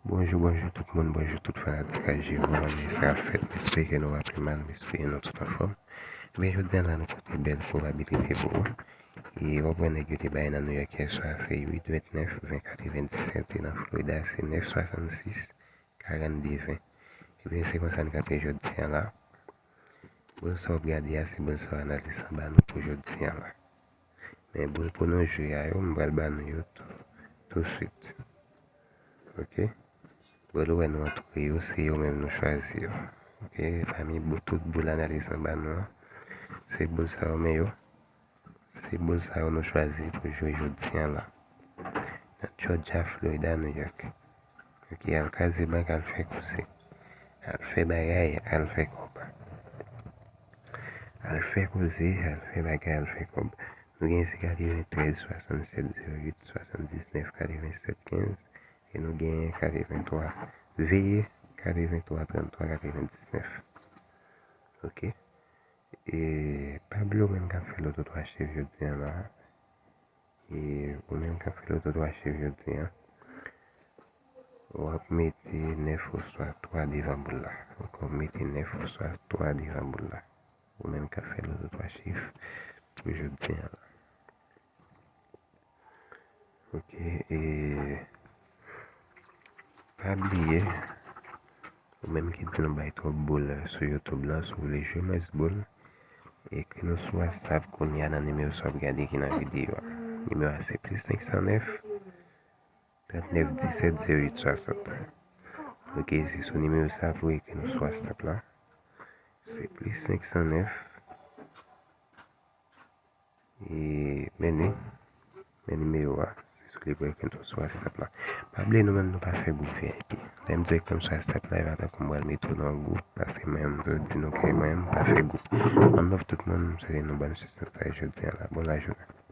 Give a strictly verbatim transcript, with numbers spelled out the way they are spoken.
Bonjou, bonjou tout moun, bonjou tout fanatik A J V, kòman sa ap fèt? M espere ke nou va pi mal, m espere nou tout anfòm. Ebyen, jodi a la, nou pote bèl pwobabilite pou ou. E w ap wè nèg yo te bay nan New York yè swa, se uit vennèf, ven katrevenndisèt, e nan Florida, se nèf swasannsis, karannde ven. Ebyen, se konsa n kanpe jodi a la. Boul sa w ap gade a, se boul sa w analiz an ba nou pou jodi a la. Men boul pou nou jwe a yo, m pral ba nou yo tou, touswit. Ok? Boul ou wè nou antoure yo, se yo menm nou chwazi yo. Ok? Pami boul, tout boul analiz an ba nou an, se boul sa yo men yo. Se boul sa yo nou chwazi pou jwe jodi a la. Nan Georgia, Florida, New York. Ok, al kraze bank, al fè koze. Al fè bagay, al fè kòb. Al fè koze, al fè bagay, al fè kòb. Nou gen se katreventrèz, swasannsèt, zewo uit, swasanndiznèf, katrevensèt, kenz. E nou gen katreventwa, veye, katreventwa, tranntwa, katrevendiznèf. Ok? E pa bliye ou menm k ap fè loto twa chif jodi a la. E ou menm k ap fè loto twa chif jodi a, w ap mete nèf oswa twa devan boul la. Ok, w ap mete nèf oswa twa devan boul la. Ou menm k ap fè loto twa chif pou jodi a la. Ok, e pa bliye, ou menm ki di nou bay twòp boul sou YouTube la, si w vle jwe mwens boul, ekri nou sou WhatsApp kounye a nan nimewo sa w ap gade ki nan videyo a. Nimewo a se plis senk san nèf, trannèf disèt, zewo uit swasant. Ok, se sou nimewo sa pou ekri nou sou WhatsApp la. Se plis senk san nèf. E men li, men nimewo a, se sou li pou ekri nou sou WhatsApp la. Pa bliye nou menm nou pa fè gwoup V I P. Lè m di w ekri m sou WhatsApp la, e pa tankou m pral mete w nan yon gwoup, paske mwen menm m toujou di nou ke mwen menm m pa fè gwoup. One love tout moun, m swete nou bòn chans nan sa jodi a la. Bon lajounen.